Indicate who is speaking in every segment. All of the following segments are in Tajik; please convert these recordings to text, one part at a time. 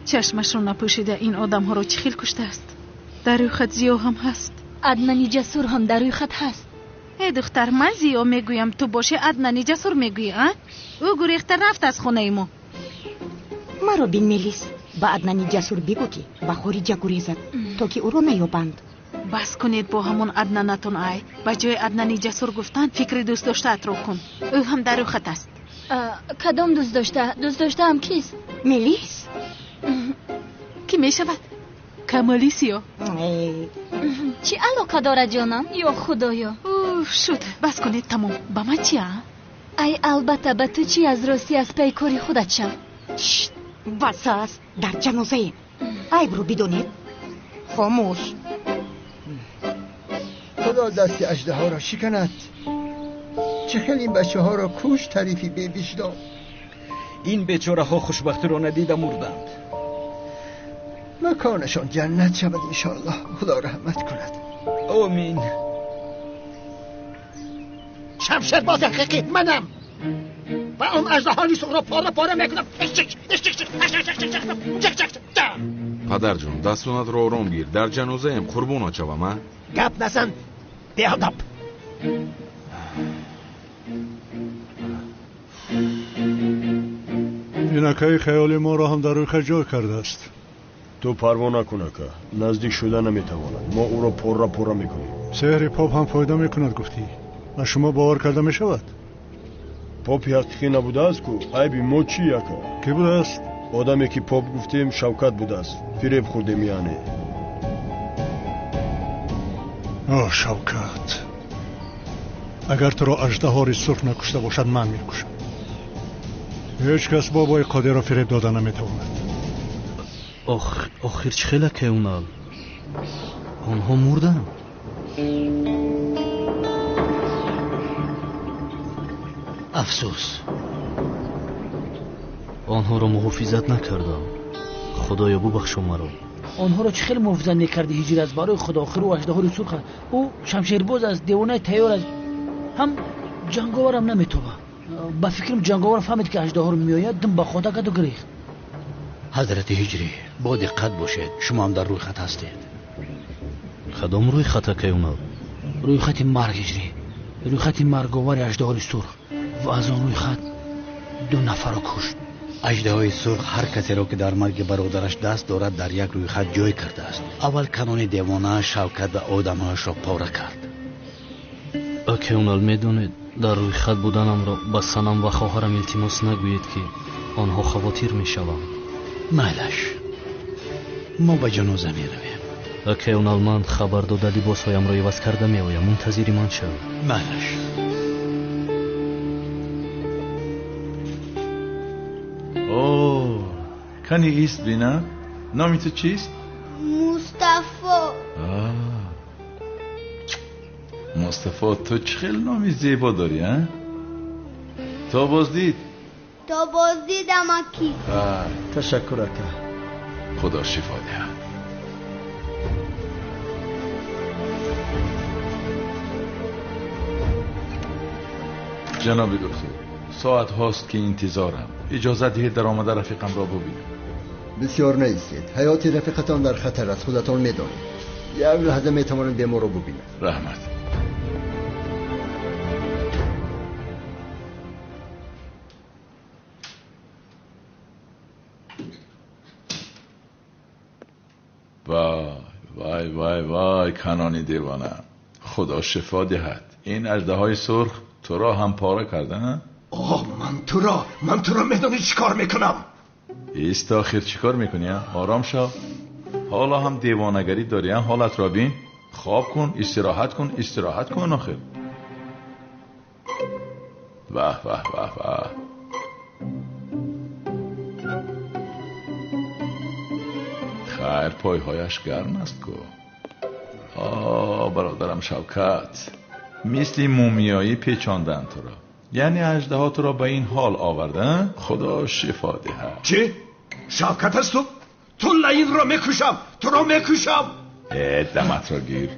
Speaker 1: Чашмашро напӯшида ин одамҳоро чӣ хел куштааст? Дар рӯйхат Зиё ҳам ҳаст.
Speaker 2: Аднани Ҷасур ҳам дар рӯйхат ҳаст.
Speaker 1: Э духтар, ман Зиё мегӯям, ту бошӣ Аднани Ҷасур мегӯӣ, а? Ӯ гурехта рафт аз хонаи мо.
Speaker 3: Маро бин, Мелис. Ба Аднани Ҷасур бигӯ, ки ба хориҷа гурезад, то ки ӯро наёбанд.
Speaker 1: Бас кунед бо ҳамон Аднанатон, ай. Ба ҷои Аднани Ҷасур гуфтан фикри дӯстдоштаатро кун. Ӯ ҳам дар рӯйхат аст.
Speaker 2: Кадом дӯстдошта? Дӯстдоштаам кист?
Speaker 3: Мелис?
Speaker 1: Кӣ мешавад? Камоли Сиё.
Speaker 2: Чӣ алоқа дорад, ҷонам? Ё худоё!
Speaker 1: Уф, шуд. Бас кунед, тамом. Ба ман чи, а?
Speaker 2: Ай, албатта, ба ту чӣ? Аз ростӣ аз пай кори худат шав.
Speaker 3: Бас аст, дар ҷанозаем. Айбро бидонед. Хомӯш.
Speaker 4: Худо дасти аждаҳоро шиканад. Чӣ хел ин бачаҳоро куш, тарифи бевиҷдон.
Speaker 5: Ин бечораҳо хушбахтиро надида мурданд.
Speaker 4: Маконашон ҷаннат шавад, иншоаллоҳ. Худо раҳмат кунад.
Speaker 5: Омин.
Speaker 6: Шамшербози ҳақиқӣ манам ва он аждаҳои сурхро пора пора мекунам.
Speaker 7: Падарҷон, дастонатро ором гир. Дар ҷанозаем, қурбонат шавам, а?
Speaker 6: Гап назан, беадаб.
Speaker 8: Ин акаи хаёли моро ҳам дар рӯйхат ҷой кардааст.
Speaker 9: Ту парво накун, ака. Наздик шуда наметавонад. Мо ӯро пора пора мекунем.
Speaker 8: Сеҳри поп ҳам фоида мекунад, гуфтӣ. Ба шумо бовар карда мешавад?
Speaker 9: Попи ҳақиқӣ набудааст ку. Айби мо чӣ, ака?
Speaker 8: Кӣ будааст?
Speaker 9: Одаме ки поп гуфтем, Шавкат будааст. Фиреб хӯрдем, яъне.
Speaker 8: О, Шавкат, агар туро аждаҳори сурх накушта бошад, ман мекушам. Ҳеҷ кас бобои Қодирро фиреб дода наметавонад.
Speaker 10: Охир чӣ хел, акай Унал? Онҳо мурданд.
Speaker 11: Афсӯс,
Speaker 10: онҳоро муҳофизат накардам. Худоё, бубахшо маро.
Speaker 12: Онҳоро чӣ хел муҳофизат мекардӣ, ҳиҷр аст барои худо. Охир ӯ аждаҳори сурх аст. Ӯ шамшербоз аст, девонаи тайёр аст, ҳам ҷанговарам наметобад. Ба фикрам, ҷанговар фаҳмид, ки аждаҳор меояд, дум ба хода карду гирехт.
Speaker 11: Ҳазрати Ҳиҷрӣ, бо диққат бошед, шумо ҳам дар рӯйхат ҳастед.
Speaker 10: Кадом рӯйхат, акай Унал?
Speaker 12: Рӯйхати марг, ҳиҷрӣ, рӯйхати марговари аждаҳори сурх. Ва аз он рӯйхат 2 нафарро кушт.
Speaker 11: Аждаҳои сурх ҳар касеро, ки дар марги бародараш даст дорад, дар як рӯйхат ҷой кардааст. Аввал канони девона Шавкат ва одамҳояшро пора кард.
Speaker 10: Акай Унал, медонед, дар рӯйхат буданамро ба санам ва хоҳарам илтимос нагӯед, ки онҳо хавотир мешаванд.
Speaker 11: Майлаш, мо ба ҷаноза меравем.
Speaker 10: Акай Унал, ман хабар дода либосҳоямро иваз карда меоям. Мунтазири ман шавед.
Speaker 11: Майлаш.
Speaker 13: О, кани ист бина? Номи ту чист?
Speaker 14: Мустафо.
Speaker 13: Мустафо, ту чӣ хел номи зебо дорӣ, а? То боздид?
Speaker 14: То боздидам, аки.
Speaker 4: Ташаккур, ака.
Speaker 13: Худо шифо диҳад. Ҷаноби доктор, соат ҳост ки интизорам. Иҷозат диҳед дар омада рафиқамро бубинам.
Speaker 4: Бисёр наистед. Ҳаёти рафиқатон дар хатар аст, худатон медонед. Як лаҳза метавонед беморро бубинед.
Speaker 13: Раҳмат. Вай вай вай вай, канони девона, худо шифо диҳад. Ин аждаҳои сурх туро ҳам пора карда?
Speaker 6: Оҳ, ман туро медонӣ чӣ кор мекунам?
Speaker 13: Ист, охир чӣ кор мекунӣ? Ором шав. ҳоло ҳам девонагарӣ дорӣ, ҳолатро бин. Хоб кун, истироҳат кун, истироҳат кун охир. Ваҳ ваҳ ваҳ ваҳ. Хайр, пойҳояш гарм аст ку. О, бародарам Шавкат, мисли мумиёӣ печонданд туро. Яъне аждаҳо туро ба ин ҳол оварда? Худо шифо диҳад.
Speaker 6: Чӣ? Шавкат аст ту? Ту лаинро мекушам, туро мекушам.
Speaker 13: Э, даматро гир.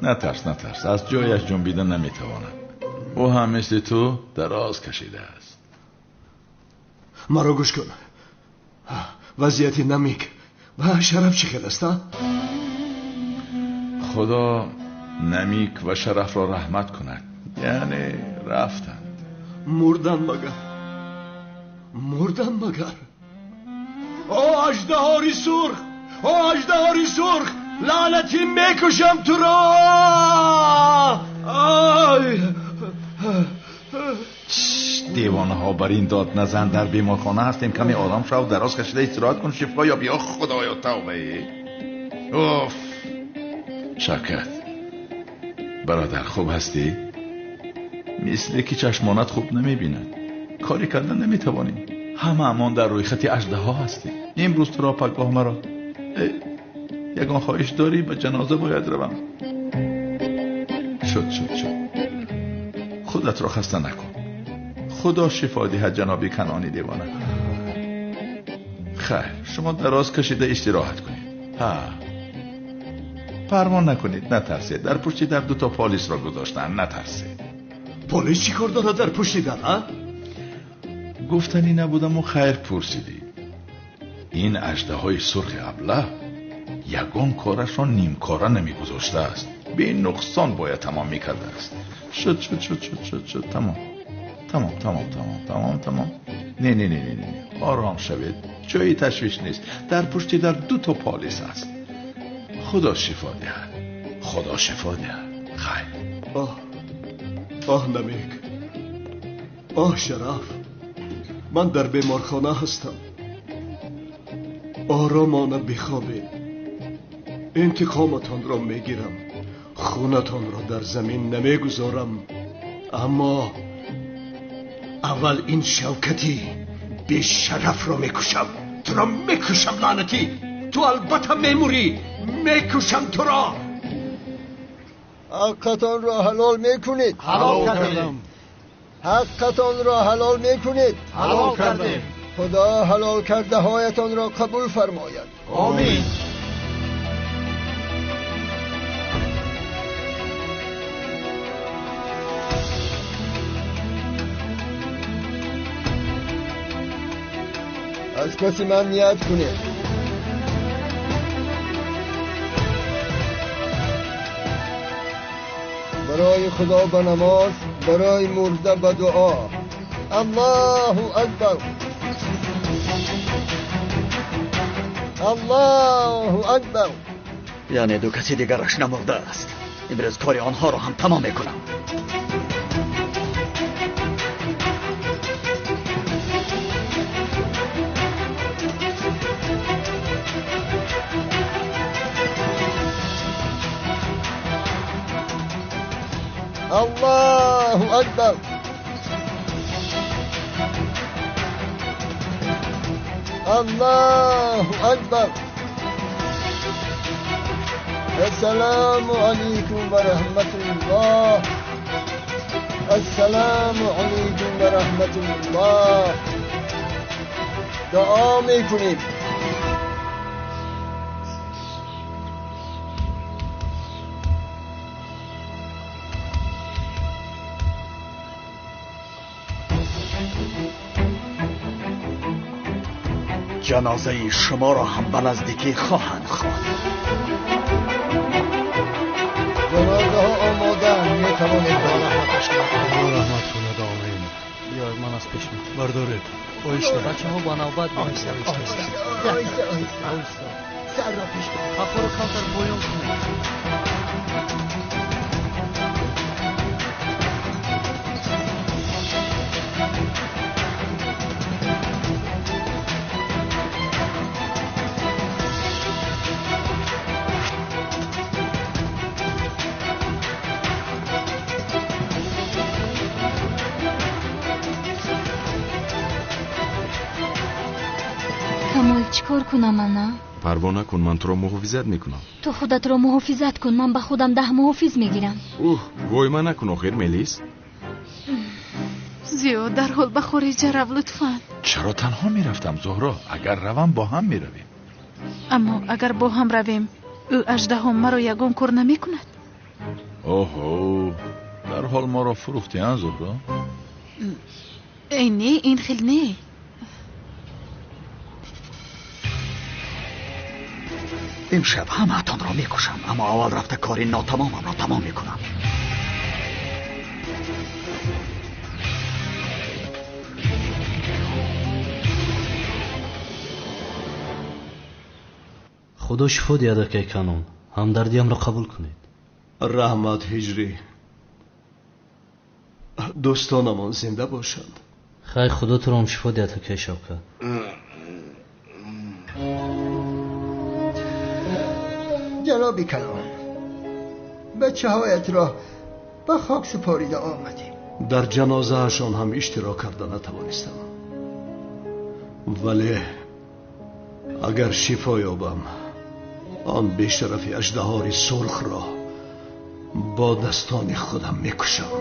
Speaker 13: Натарс, натарс, аз ҷояш ҷунбида наметавонад. Ӯ ҳам мисли ту дароз кашидааст.
Speaker 6: Маро гӯш кун.
Speaker 15: Вазъияти Намик ва Шараф чӣ хел аст, а?
Speaker 13: Худо Намик ва Шарафро раҳмат кунад. Яъне рафтанд.
Speaker 15: Мурданд магар? Мурданд магар? О аждаҳори сурх! О аждаҳори сурх! Лаънатӣ мекушам туро! Ай!
Speaker 13: Девонаҳо, бар ин дод назан. Дар беморхона ҳастем. Каме ором шав, дароз кашида истироҳат кун, шифо ёб. Ё Худоё, тавба! Уф! Шавкат бародар, хуб ҳастӣ? Мисле ки чашмонат хуб намебинад. Коре карда наметавонӣ. Ҳамаамон дар рӯйхати аждаҳо ҳастем. Имрӯз туро, пагоҳ маро. Ягон хоҳиш дорӣ? Ба ҷаноза бояд равам. Шуд, шуд, шуд. Худатро хаста накун. Худо шифо диҳад ҷаноби Канони девона. Хайр, шумо дароз кашида истироҳат кунед. Ҳа, парво накунед, натарсед. Дар пушти дар дуто полисро гузоштанд, натарсед.
Speaker 15: Полис чӣ кор дорад дар пушти дар, а?
Speaker 13: Гуфтанӣ набудаму хайр пурсидӣ. Ин аждаҳои сурхи аблаҳ ягон корашро нимкора намегузоштааст. Бенуқсон бояд тамом мекардааст. Шуд, шуд, шуд, шуд, шуд, шуд, тамом, тамом, тамом, тамом, тамом, тамом. Не, не, не, не, не, ором шавед, ҷои ташвиш нест. Дар пушти дар дуто полис аст. Худо шифо диҳад, Худо шифо диҳад. Хайр.
Speaker 15: Оҳ, оҳ, Намик, оҳ, Шараф, ман дар беморхона ҳастам. Оромона бихобед. Интиқоматонро мегирам. Хунатонро дар замин намегузорам. Аммо аввал ин Шавкати бешарафро мекушам. Туро мекушам, лаънатӣ! Ту албатта мемурӣ. Мекушам туро.
Speaker 4: Ҳаққатонро ҳалол мекунед.
Speaker 6: Ҳалол кардем.
Speaker 4: Ҳаққатонро ҳалол мекунед.
Speaker 6: Ҳалол кардем.
Speaker 4: Худо ҳалол кардаҳоятонро қабул фармояд.
Speaker 6: Омин.
Speaker 4: Аз паси ман ният кунед. Барои Худо ба намоз, барои мурда ба дуо. Аллоҳу акбар. Аллоҳу акбар.
Speaker 16: Яъне ду каси дигараш намурдааст. Имрӯз кори онҳоро ҳам тамом мекунам.
Speaker 4: Аллоҳу акбар. Аллоҳу акбар. Ассалому алайкум ва раҳматуллоҳ. Ассалому алайкум ва раҳматуллоҳ. Дуо мекунем.
Speaker 16: Ҷанозаи шуморо ҳам ба наздикӣ хоҳанд хонд.
Speaker 4: Ҷанозаҳо омодаанд, метавонед
Speaker 8: баред. Худо раҳмат кунад, омин.
Speaker 10: Биёед, ман аз пеш мекунам.
Speaker 8: Бардоред, оҳиста.
Speaker 10: Бачаҳо ба навбат. Оҳиста, оҳиста, оҳиста.
Speaker 4: Сарро пеш.
Speaker 10: Қафоро камтар поён кунед.
Speaker 2: Камол, чӣ кор кунам ана?
Speaker 7: Парво накун, ман туро муҳофизат мекунам.
Speaker 2: Ту худатро муҳофизат кун, ман ба худам 10 муҳофиз мегирам.
Speaker 7: Уҳ, войма накун охир, Мелис.
Speaker 1: Зиё, дарҳол ба хориҷа рав, лутфан.
Speaker 13: Чаро танҳо мерафтам, Зуҳро? Агар равам, бо ҳам меравем.
Speaker 1: Аммо агар бо ҳам равем, ӯ аждаҳо маро ягон кор намекунад.
Speaker 13: Оҳо, дарҳол моро фурӯхтӣ, а, Зуҳро?
Speaker 1: Э, не, ин хел не.
Speaker 16: Имшаб ҳамаатонро мекушам, аммо аввал рафта кори нотамомамро тамом мекунам.
Speaker 10: Худо шифо диҳад, акай Канон. Ҳамдардиамро қабул кунед.
Speaker 15: Раҳмат, Ҳиҷрӣ. Дӯстонамон зинда бошанд.
Speaker 10: Хайр, худо туро ҳам шифо диҳад, акай Шавкат.
Speaker 4: Ҷаноби Калон, бачаҳоятро ба хок супорида омадем.
Speaker 15: Дар ҷанозаашон ҳам иштирок карда натавонистам, вале агар шифо ёбам, он бешарафи аждаҳори сурхро бо дастони худам мекушам.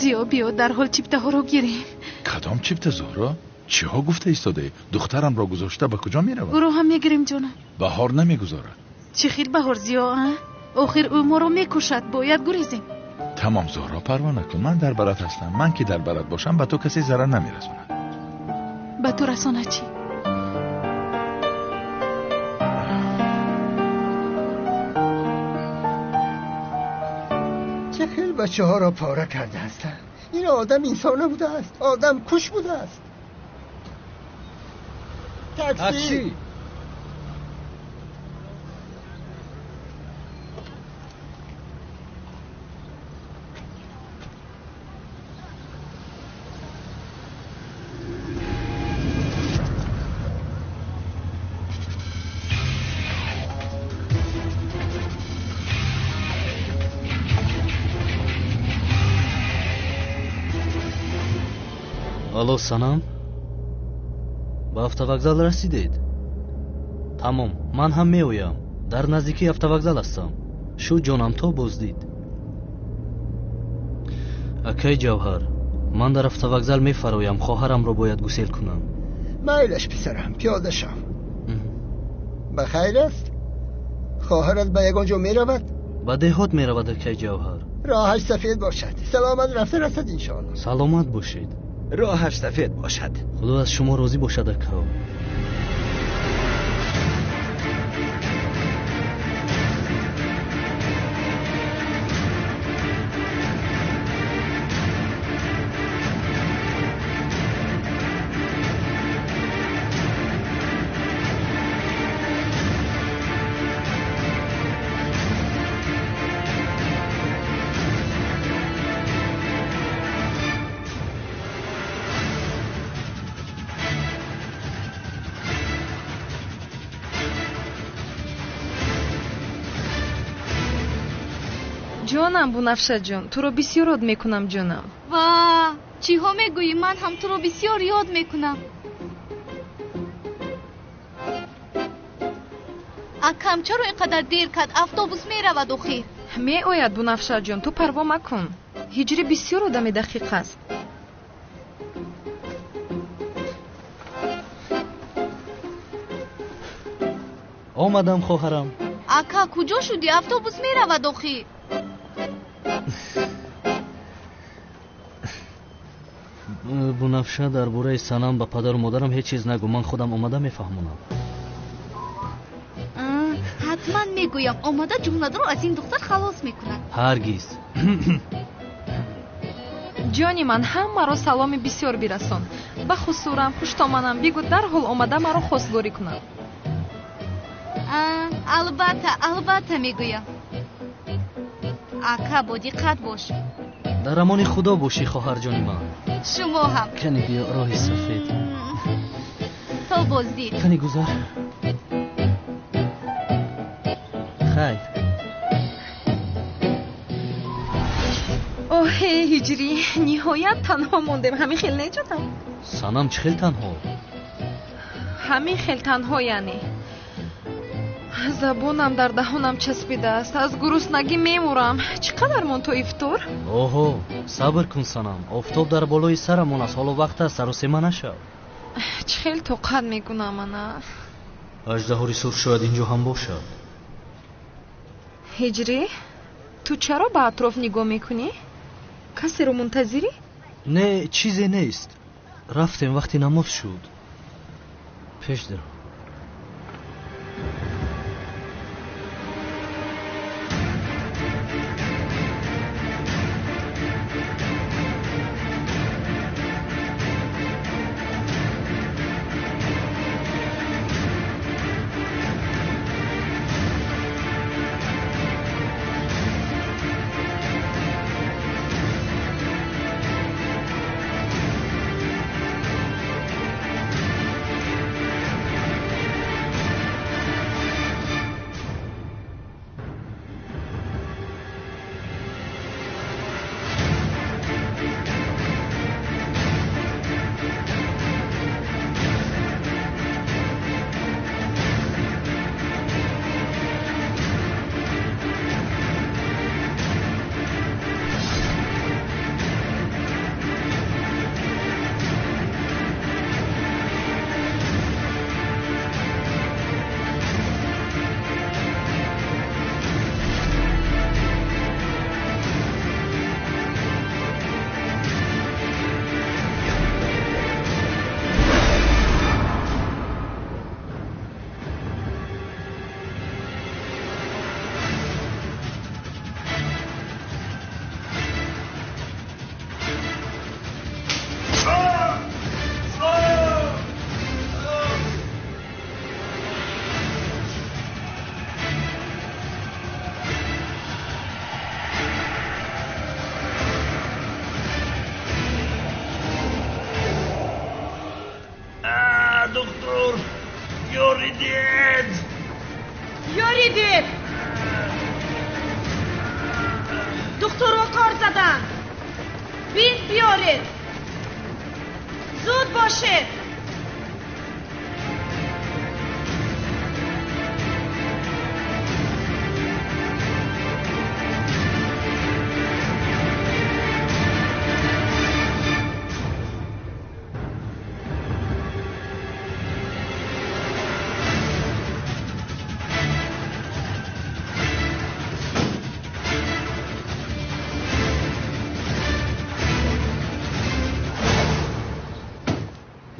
Speaker 1: Зиё, биё дарҳол чиптаҳоро гирем.
Speaker 13: Кадом чипта, Зуҳро? Чиҳо гуфта истодаӣ? Духтарамро гузошта ба куҷо меравад?
Speaker 1: Ӯро ҳам мегирем, ҷонам.
Speaker 13: Баҳор намегузорад.
Speaker 1: Чӣ хел баҳор, Зиё? Охир ӯ моро мекушад, бояд гурезем.
Speaker 13: Тамом, Зуҳро, парво накун, ман дар барат ҳастам. Ман ки дар барат бошам, ба ту касе зарар намерасонад.
Speaker 1: Ба ту расонад чӣ?
Speaker 4: Чӣ хел бачаҳоро пора карда ҳастанд. Ин одам инсон набудааст, одам куш будааст. Такси!
Speaker 10: Алло, Санам, ба автовокзал расидед? Тамом, ман ҳам меоям. Дар наздикии автовокзал ҳастам. Шу ҷонам, то боздид. Акай Ҷавҳар, ман дар автовокзал мефароям, хоҳарамро бояд гусел кунам.
Speaker 4: Майлаш, писарам, пиёда шав. Ба хайр аст? Хоҳарат ба ягон ҷо меравад?
Speaker 10: Ба деҳот меравад, акай Ҷавҳар.
Speaker 4: Роҳаш сафед бошад. Саломат рафта расад, иншоалло.
Speaker 10: Саломат бошед.
Speaker 16: Роҳаш сафед бошад.
Speaker 10: Худо аз шумо розӣ бошад, акао.
Speaker 17: Ҷонам, Бунафшаҷон, туро бисёр ёд мекунам, ҷонам.
Speaker 2: Ва чиҳо мегӯӣ? Ман ҳам туро бисёр ёд мекунам. Акам чаро ин қадар дер кард? Автобус меравад охир.
Speaker 17: Меояд, Бунафшаҷон, ту парво макун. Ҳиҷрӣ бисёр одами дақиқ аст.
Speaker 10: Омадам, хоҳарам.
Speaker 2: Ака, куҷо шудӣ? Автобус меравад охир.
Speaker 10: Бунафша, дар бораи Санам ба падару модарам ҳеҷ чиз нагӯ. Ман худам омада мефаҳмонам.
Speaker 2: Ҳатман мегӯям. Омада ҷумладро аз ин духтар халос мекунад.
Speaker 10: Ҳаргиз.
Speaker 17: Ҷони ман, ҳамаро саломи бисёр бирасон. Ба хусурам, хуштоманам бигӯ дарҳол омада маро хостгорӣ кунад.
Speaker 2: Албатта, албатта мегӯям. Ака, бо диққат бош.
Speaker 10: Дар амони худо бошӣ, хоҳарҷони ман.
Speaker 2: Шумо ҳам.
Speaker 10: Кани биё, роҳи сафед.
Speaker 2: То боздид.
Speaker 10: Кани гузар. Хайр.
Speaker 17: Оҳе, Ҳиҷрӣ, ниҳоят танҳо мондем. Ҳамин хел не, ҷонам?
Speaker 10: Санам, чӣ хел танҳо?
Speaker 17: Ҳамин хел танҳо, яъне. Забонам дар даҳонам часпидааст. Аз гуруснагӣ мемурам. Чӣ қадар монд то ифтор?
Speaker 10: Оҳо, сабр кун, Санам. Офтоб дар болои сарамон аст. Ҳоло вақт аст, саросема нашав.
Speaker 17: Чӣ хел тоқат мекунам ана.
Speaker 10: Аждаҳори сурх шояд инҷо ҳам бошад.
Speaker 17: Ҳиҷрӣ, ту чаро ба атроф нигоҳ мекунӣ? Касеро мунтазирӣ?
Speaker 10: Не, чизе нест. Рафтем, вақти намоз шуд.
Speaker 12: Пеш даро.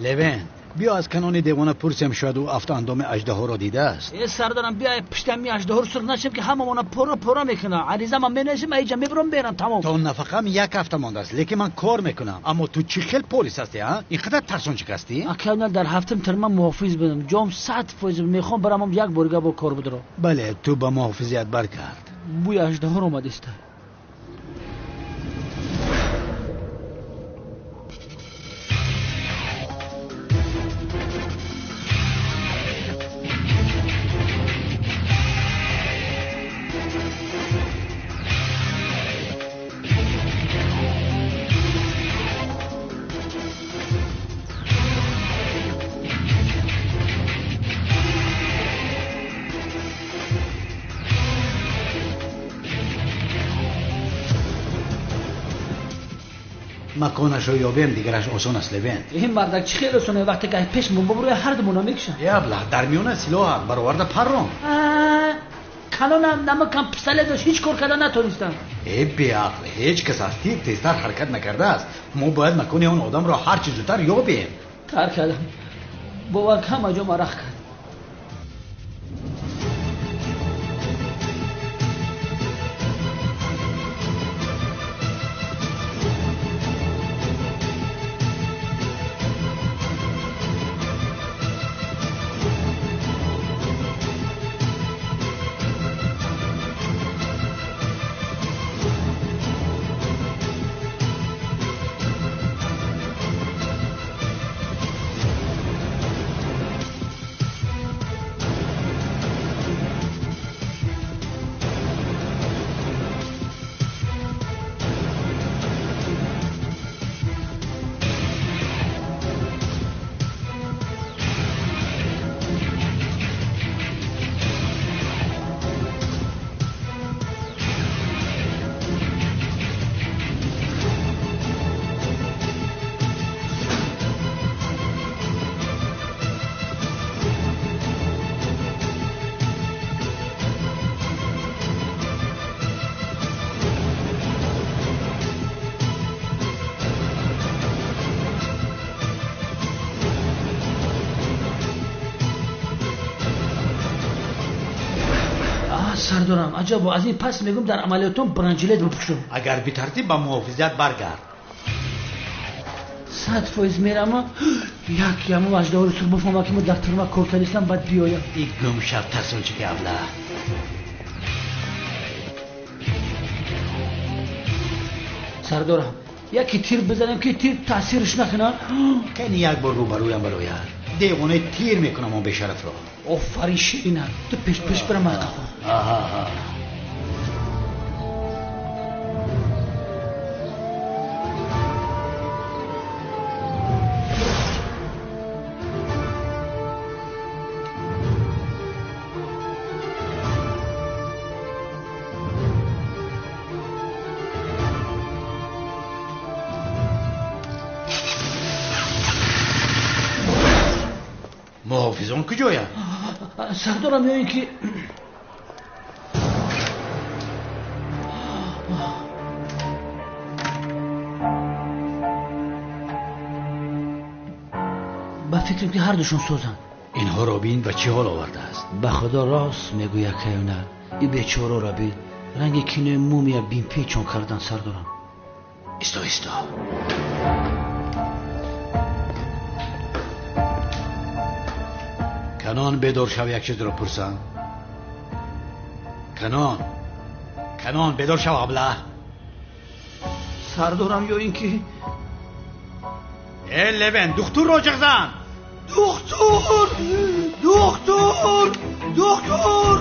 Speaker 11: Левент, биё аз канони девона пурсем, шояд ӯ афтоандоми аждаҳоро дидааст.
Speaker 12: Э сардарам, биё пуштами аждаҳоро сурх нашем, ки ҳамамона пора пора мекунад. Аризама менависем, аиҷа мебурам, берам, тамом.
Speaker 11: То нафақам як ҳафта мондааст, лекин ман кор мекунам. Аммо ту чӣ хел полис ҳастӣ, а? Ин қадар тарсончик ҳастӣ?
Speaker 12: Акай, дар ҳафтам тир ман муҳофиз будам. Ҷом 100% мехоҳам барамам як борига бо кор будро.
Speaker 11: Бале, ту ба муҳофизият баргард.
Speaker 12: Бӯи аждаҳор омадиста.
Speaker 11: Маконашро ёбем, дигараш осон аст, Левент.
Speaker 12: Ин мардак чӣ хеле осоне, вақте ки пеш бубурӯя ҳар думона мекушам.
Speaker 11: Е аблаҳ, дар миёна силоҳат бароварда паррон.
Speaker 12: Канонам намакам пистолет дошт, ҳеҷ кор карда натонистам.
Speaker 11: Э беақл, ҳеҷ кас аз тир тезтар ҳаракат накардааст. Мо бояд макони он одамро ҳарчи зудтар ёбем.
Speaker 12: Тар кардам, бовар ҳама ҷо марақ кард. Сардорам, аҷабо, аз ин пас мегӯм дар амалиётон бронежилет бипӯшам.
Speaker 11: Агар битартиб ба муҳофизат баргард.
Speaker 12: 100% мерама, як яму аждаҳори сурх бифаҳма ки мо дар тюрьма кор кардистам, баъд биёям.
Speaker 11: И гумшав тарсончики абла.
Speaker 12: Сардорам, яке тир бизанем ки тир таъсирш накунад.
Speaker 11: Кани як бор рӯбарӯям барояд. Девонаи тир мекунам он бешарафро.
Speaker 12: Офарин ширина, ту пеш пеш бира ман қафо.
Speaker 11: Аҳа. Муҳофизон куҷоянд?
Speaker 12: Сардорам, ё ин ки ба фикрам ки ҳардушон созанд.
Speaker 11: Инҳоро бин ба чӣ ҳол овардааст.
Speaker 12: Ба худо рост мегӯяд каюнар. И бечораро бин, ранги кинои мумия бинпечон кардан. Сардорам,
Speaker 11: исто, исто. Канон, бедор шав, як чизро пурсам. Канон, Канон, бедор шав, абла.
Speaker 12: Сардорам, ё ин ки
Speaker 11: э Левен, духтурро ҷиғ зан.
Speaker 12: Духтур, духтур, духтур.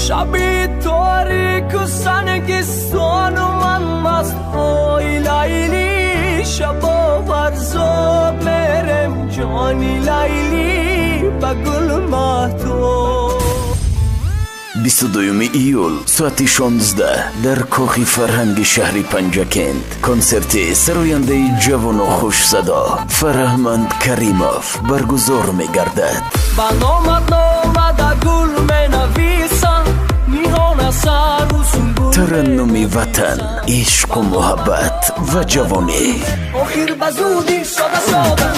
Speaker 18: Шаби торику сангистону ман маст, ой Лайли, шабо варзоб мерем, ҷони Лайли, ба гул маҳтоб.
Speaker 19: 22 июл соати 16 дар кохи фарҳанги шаҳри Панҷакент консерти сарояндаи ҷавону хушсадо Фараҳманд Каримов баргузор мегардад.
Speaker 18: Ба номат номада гул менависам, ниҳона сару сунбул.
Speaker 19: Тараннуми ватан, ишқу муҳаббат ва ҷавонӣ.
Speaker 18: Охир ба зудӣ сода сода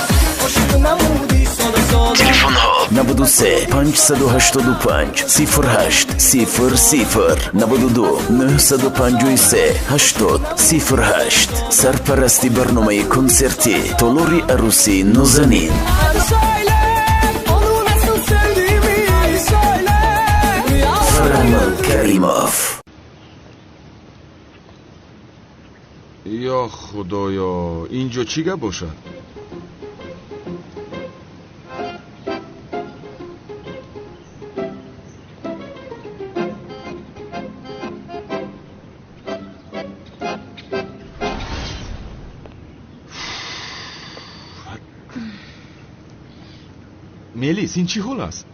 Speaker 18: ошиқ намудӣ, сода сода.
Speaker 19: Телефонҳо 93 585 08 00 92 953 80 08. Сарпарасти барномаи консертӣ толори арӯсии Нозанин. Фараҳманд Каримов.
Speaker 7: Ё худоё, ин ҷо чӣ гап бошад? Мелис, ин чӣ ҳол аст?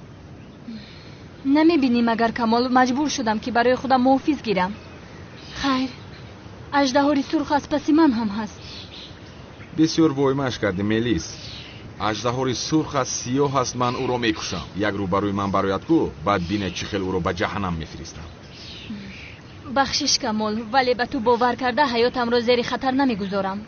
Speaker 2: Намебинӣ магар Камол, маҷбур шудам ки барои худам муҳофиз гирам. Хайр, аждаҳори сурх аз паси ман ҳам ҳаст.
Speaker 7: Бисёр воймаш кардӣ, Мелис. Аждаҳори сурх аст, сиёҳ аст, ман ӯро мекушам. Як рӯ барои ман барояд ку, баъд бинед чӣ хел ӯро ба ҷаҳаннам мефиристам.
Speaker 2: Бахшиш Камол, вале ба ту бовар карда ҳаётамро зери хатар намегузорам.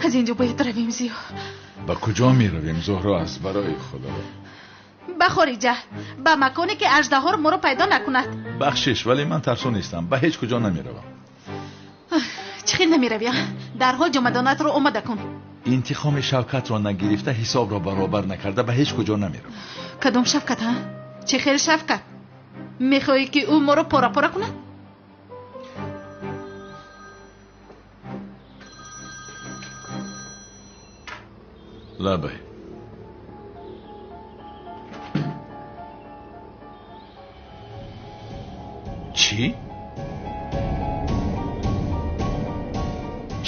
Speaker 1: Аз инҷо бояд равем, Зиё.
Speaker 13: Ба куҷо меравем, Зуҳро? Аст барои худо.
Speaker 1: Ба хориҷа, ба маконе ки аждаҳор моро пайдо накунад.
Speaker 13: Бахшиш, вале ман тарсо нестам, ба ҳеҷ куҷо намеравам.
Speaker 1: Чӣ хел намеравӣ? Дарҳол ҷомадонатро омода кун.
Speaker 13: Интиқоми Шавкатро нагирифта, ҳисобро баробар накарда ба ҳеҷ куҷо намеравам.
Speaker 1: Кадом Шавкат, ҳа? Чӣ хел Шавкат? Мехоҳӣ ки ӯ моро пора-пора кунад?
Speaker 13: Лабай. Чӣ?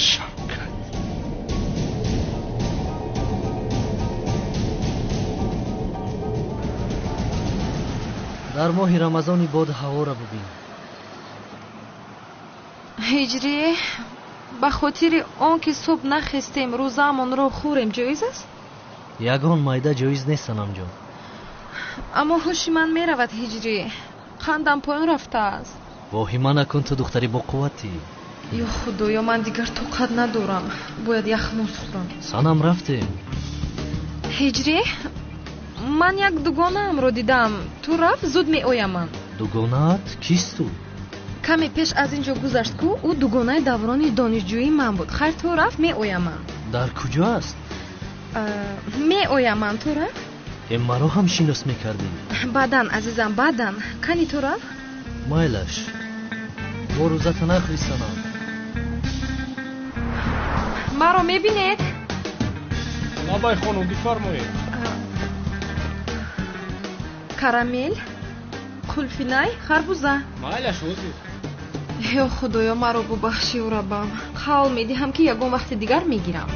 Speaker 13: Шавкат.
Speaker 10: Дар моҳи Рамазони бод ҳаворо бибин.
Speaker 17: Ҳиҷрӣ, ба хотири он ки субҳ нахестем, рӯзаамонро хӯрем ҷоиз аст?
Speaker 10: Ягон майда ҷоиз нест, Санамҷон.
Speaker 17: Аммо ҳуши ман меравад, Ҳиҷрӣ. Қандам поён рафтааст.
Speaker 10: Воҳима накун, ту духтари боқувватӣ.
Speaker 17: Ё худоё, ман дигар тоқат надорам. Бояд яхмӯз хӯрам.
Speaker 10: Санам, рафтем.
Speaker 17: Ҳиҷрӣ, ман як дугонаамро дидам. Ту рафт, зуд меоям ман.
Speaker 10: Дугонаат кист ту?
Speaker 17: Каме пеш аз ин ҷо гузашт ку, ӯ дугонаи даврони донишҷӯии ман буд. Хайр, ту рафт, меоям ман.
Speaker 10: Дар куҷо аст?
Speaker 17: Меоям ман, ту рафт.
Speaker 10: Маро ҳам шинос мекардӣ.
Speaker 17: Баъдан, азизам, баъдан. Кани ту рафт?
Speaker 10: Майлаш, бо рӯзата нахӯри, Санам.
Speaker 17: Маро мебинед?
Speaker 20: Лабай, хонум, бифармоед.
Speaker 17: Карамел, қулфинай, харбуза.
Speaker 20: Майлаш, ҳозир.
Speaker 17: Ё худоё, маро бубахши, раббам. Қавл медиҳам, ки ягон вақти дигар мегирам.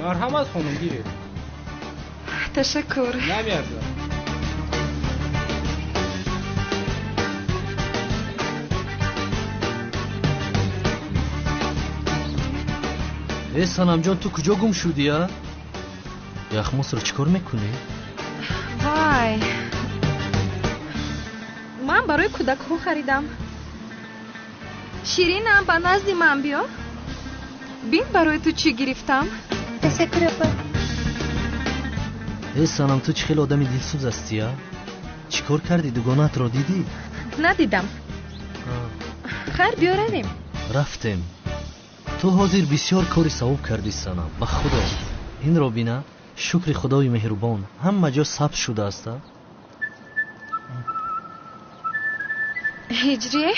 Speaker 20: Марҳамат, хонум, гиред.
Speaker 17: Ташаккур.
Speaker 20: Намеарзад.
Speaker 10: Э, Санамҷон, ту куҷо гум шудӣ, а? Яхмосро чӣ кор мекунӣ?
Speaker 17: Вай, ман барои кӯдакҳо харидам. Ширинам, ба назди ман биё. Бин, барои ту чӣ гирифтам.
Speaker 14: Ташаккур, апа.
Speaker 10: Э, Санам, ту чӣ хеле одами дилсӯз ҳастӣ, а? Чӣ кор кардӣ, дугонаатро дидӣ?
Speaker 17: Надидам. Хайр, биё равем.
Speaker 10: Рафтем. Ту ҳозир бисёр кори савоб кардӣ, Санам, ба худо. Инро бина, шукри худои меҳрубон, ҳама ҷо сабз шудааст, а?
Speaker 17: Ҳиҷрӣ,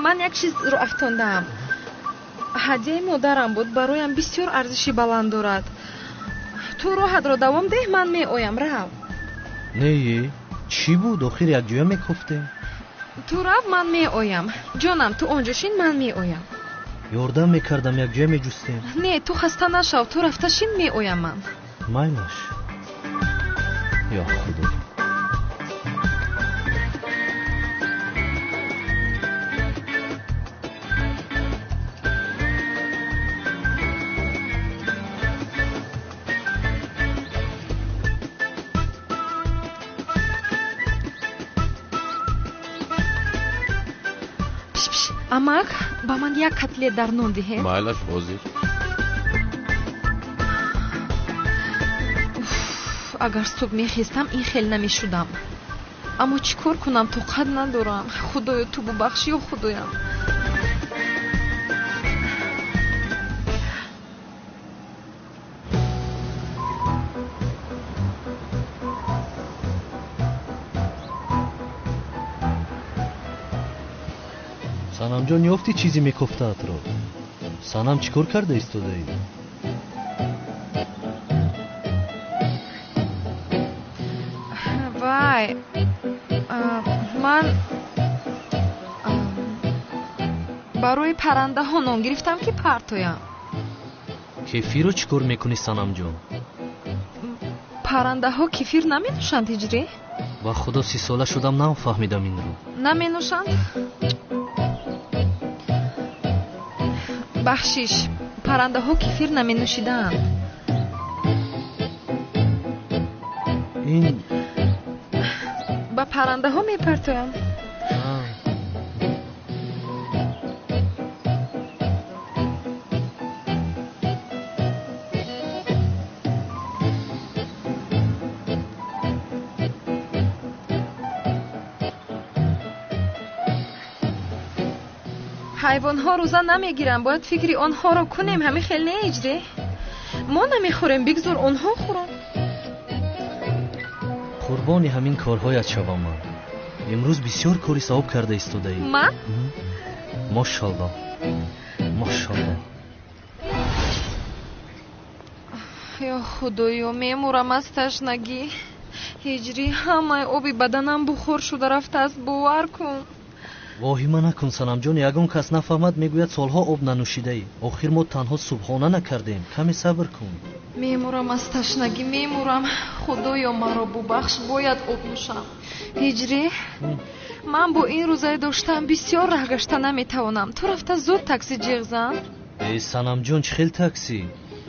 Speaker 17: ман як чизро афтондаам. Ҳадияи модарам буд, бароям бисёр арзиши баланд дорад. Ту роҳатро давом деҳ, ман меоям, рав.
Speaker 10: Не, чӣ буд? Охир якҷоя мекофтем.
Speaker 17: Ту рав, ман меоям. Ҷонам, ту он ҷо шин, ман меоям.
Speaker 10: Ёрдам мекардам, якҷоя меҷустем.
Speaker 17: Не, ту хаста нашав, ту рафта шин, меоям ман.
Speaker 10: Майлаш. Ё худо.
Speaker 17: Амак, ба ман як котлет дар нон диҳед.
Speaker 13: Майлаш, ҳозир.
Speaker 17: Агар субҳ мехестам, ин хел намешудам. Аммо чӣ кор кунам, тоқат надорам. Худоё, ту бубахши, ё худоям.
Speaker 10: Санамҷон, ёфтӣ чизе мекофтаатро? Санам, чӣ кор карда истодаӣ?
Speaker 17: Вай, ман барои паррандаҳо нон гирифтам, ки партоям.
Speaker 10: Кефирро чӣ кор мекунӣ, Санамҷон?
Speaker 17: Паррандаҳо кефир наменӯшанд, Ҳиҷрӣ?
Speaker 10: Ба худо, 30сола шудам, нафаҳмидам инро.
Speaker 17: Наменӯшанд? Бахшиш, паррандаҳо кефир наменӯшидаанд.
Speaker 10: Ин
Speaker 17: ба паррандаҳо мепартоям. Ҳайвонҳо рӯза намегиранд, бояд фикри онҳоро кунем. Ҳамин хел не, Ҳиҷрӣ? Мо намехӯрем, бигзор онҳо хӯранд.
Speaker 10: Қурбони ҳамин корҳоят шавам ман. Имрӯз бисёр кори савоб карда истодаӣ.
Speaker 17: Ман?
Speaker 10: Мошалло, мошалло.
Speaker 17: Ё худоё, мемурам аз ташнагӣ. Ҳиҷрӣ, ҳамаи оби баданам бухор шуда рафтааст, бовар кун.
Speaker 10: Воҳима накун, Санамҷон, ягон кас нафаҳмад, мегӯяд солҳо об нанӯшидаӣ. Охир мо танҳо субҳона накардем, каме сабр кун.
Speaker 17: Мемурам аз ташнагӣ, мемурам. Худоё, маро бубахш, бояд об нӯшам. Ҳиҷрӣ, ман бо ин рӯзаи доштаам бисёр раҳ гашта наметавонам. Ту рафта зуд такси ҷиғ зан.
Speaker 10: Э, Санамҷон, чӣ хел такси?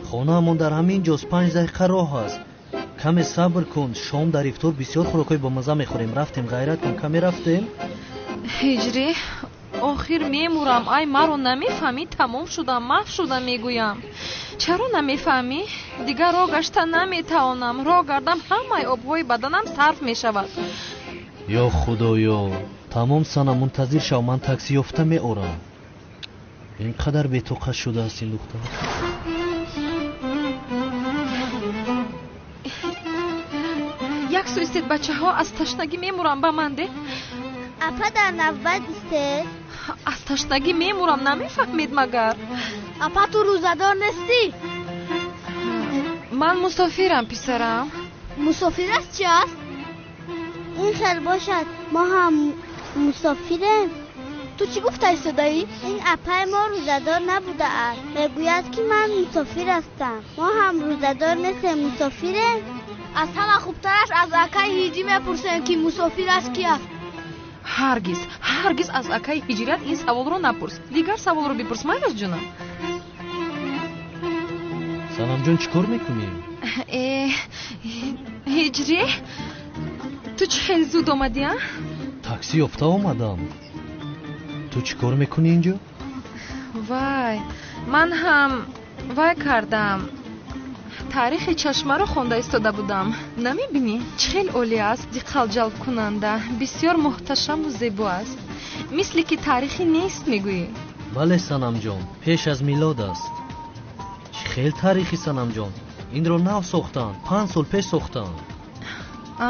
Speaker 10: Хонаамон дар ҳамин ҷост, 5 дақиқа роҳ аст. Каме сабр кун, шом дар ифтор бисёр хӯрокҳои бомазза мехӯрем. Рафтем, ғайрат кун, каме рафтем.
Speaker 17: Ҳиҷрӣ, охир мемурам. Ай, маро намефаҳмӣ? Тамом шудам, маҳв шудам мегӯям. Чаро намефаҳмӣ? Дигар роҳ гашта наметавонам. Роҳ гардам, ҳамаи обҳои баданам сарф мешавад.
Speaker 10: Ё худоё, тамом санам, мунтазир шав, ман такси ёфта меорам. Ин қадар бетоқат шудааст ин духтар.
Speaker 17: Як су истед, бачаҳо, аз ташнагӣ мемурам, ба ман де.
Speaker 14: Апа, дар навбат истед.
Speaker 17: Аз ташнагӣ мемурам, намефаҳмед магар?
Speaker 14: Апа, ту рӯзадор нестӣ?
Speaker 17: Ман мусофирам, писарам.
Speaker 14: Мусофир аст чи аст? Ин хел бошад, мо ҳам мусофирем. Ту чӣ гуфта истодаӣ? Ин апаи мо рӯзадор набудааст. Мегӯяд, ки ман мусофир ҳастам. Мо ҳам рӯзадор нестем, мусофирем. Аз ҳама хубтараш аз акаи ҳиҷрӣ мепурсем, ки мусофир аст ки аст.
Speaker 17: Ҳаргиз, ҳаргиз аз акаи ҳиҷрат ин саволро напурс. Дигар саволро бипурс, майлаш ҷонам.
Speaker 10: Санамҷон, чӣ кор мекунӣ?
Speaker 17: Э, ҳиҷрӣ, ту чӣ хел зуд омадӣ, а?
Speaker 10: Такси ёфта омадам. Ту чӣ кор мекунӣ инҷо?
Speaker 17: Вай, ман ҳам вай кардам. Таърихи чашмаро хонда истода будам. Намебинӣ, чӣ хел олӣ аст, диққатҷалбкунанда, бисёр муҳташаму зебо аст. Мисли ки таърихӣ нест, мегӯӣ.
Speaker 10: Бале, Санамҷон, пеш аз милод аст. Чӣ хел таърихӣ, Санамҷон? Инро нав сохтанд, 5 сол пеш сохтанд.
Speaker 17: А,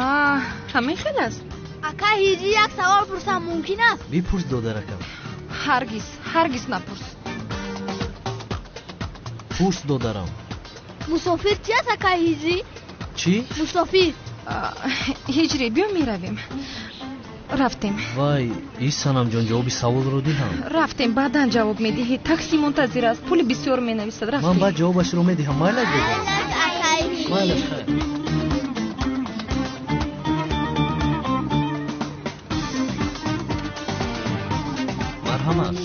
Speaker 17: ҳамин хел аст?
Speaker 14: Ака ҳиҷрӣ, як савол пурсам мумкин аст?
Speaker 10: Бипурс, додаракам.
Speaker 17: Ҳаргиз, ҳаргиз напурс.
Speaker 10: Пурс, додарам.
Speaker 14: Мусофир чи аст, акаи ҳиҷрӣ?
Speaker 10: Чӣ?
Speaker 14: Мусофир.
Speaker 17: Ҳиҷрӣ, биё меравем. Рафтем.
Speaker 10: Вай, и Санамҷон, ҷавоби саволро диҳам.
Speaker 17: Рафтем, баъдан ҷавоб медиҳӣ. Такси мунтазир аст, пули бисёр менависад. Рафтем.
Speaker 10: Ман баъд ҷавобашро медиҳам. Майлаш, додарам. Майлаш, хайр. Марҳамат.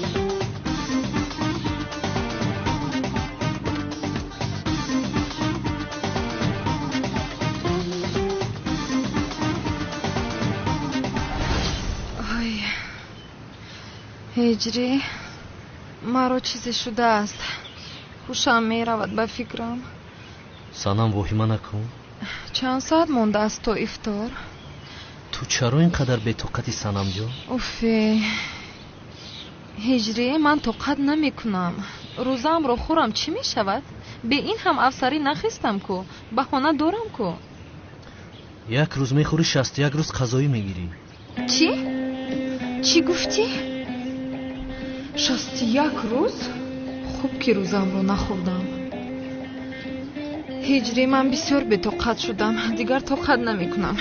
Speaker 17: Ҳиҷрӣ, маро чизе шудааст. Ҳушам меравад ба фикрам.
Speaker 10: Санам, воҳима накун.
Speaker 17: Чанд соат мондааст то ифтор?
Speaker 10: Ту чаро ин қадар бетоқати, Санамҷон?
Speaker 17: Уфе, ҳиҷрӣ, ман тоқат намекунам. Рӯзаамро хӯрам, чӣ мешавад? Бе ин ҳам афсарӣ нахестам ку, баҳона дорам ку.
Speaker 10: Як рӯз мехӯрӣ, 61 рӯз қазоӣ мегирӣ.
Speaker 17: Чӣ? Чӣ гуфтӣ? 61 рӯз? Хуб ки рӯзаамро нахӯрдам. Ҳиҷрӣ, ман бисёр бетоқат шудам, дигар тоқат намекунам.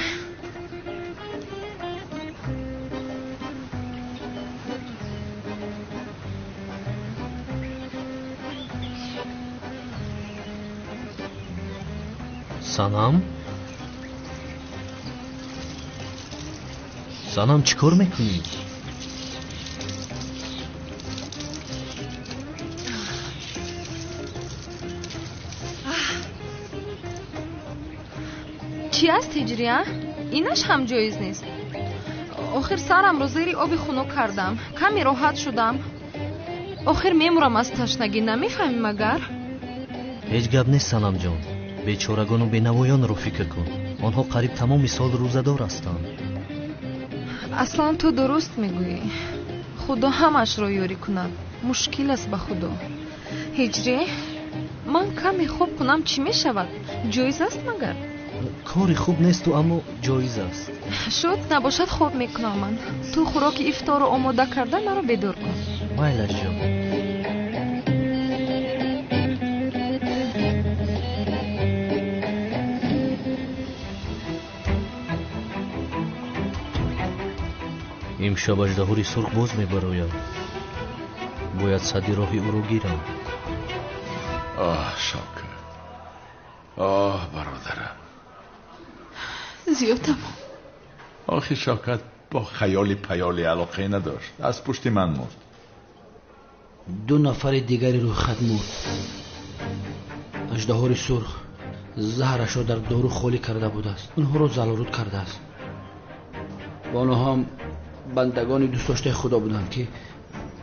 Speaker 10: Санам, Санам, чӣ кор мекунӣ?
Speaker 17: Чӣ аст, ҳиҷрӣ, а? Инаш ҳам ҷоиз нест. Охир сарамро зери оби хунук кардам, каме роҳат шудам. Охир мемурам аз ташнагӣ, намефаҳмӣ магар?
Speaker 10: Ҳеҷ гап нест, Санамҷон. Бечорагону бенавоёнро фикр кун. Онҳо қариб тамоми сол рӯзадор ҳастанд.
Speaker 17: Аслан ту дуруст мегӯӣ. Худо ҳамашро ёрӣ кунад. Мушкил аст ба худо. Ҳиҷрӣ, ман каме хоб кунам, чӣ мешавад? Ҷоиз аст магар?
Speaker 10: Кори хуб несту, аммо ҷоиз аст.
Speaker 17: Шуд, набошад, хоб мекунам ман. Ту хӯроки ифторро омода карда маро бедор кун.
Speaker 10: Майлаш, ҷон. Имшаб аждаҳори сурх боз мебарояд. Бояд садди роҳи ӯро гирам.
Speaker 13: Оҳ, Шавкат, оҳ, бародарам.
Speaker 1: Зиёд тамом.
Speaker 13: Охир Шавкат бо хаёли паёли алоқае надошт. Аз пушти ман мурд.
Speaker 12: Ду нафари дигари рӯйхат мурд. Аждаҳори сурх Заҳрашро дар дору холӣ карда будааст, онҳоро залолуд кардааст. Ва онҳо ҳам бандагони дӯстдоштаи Худо буданд, ки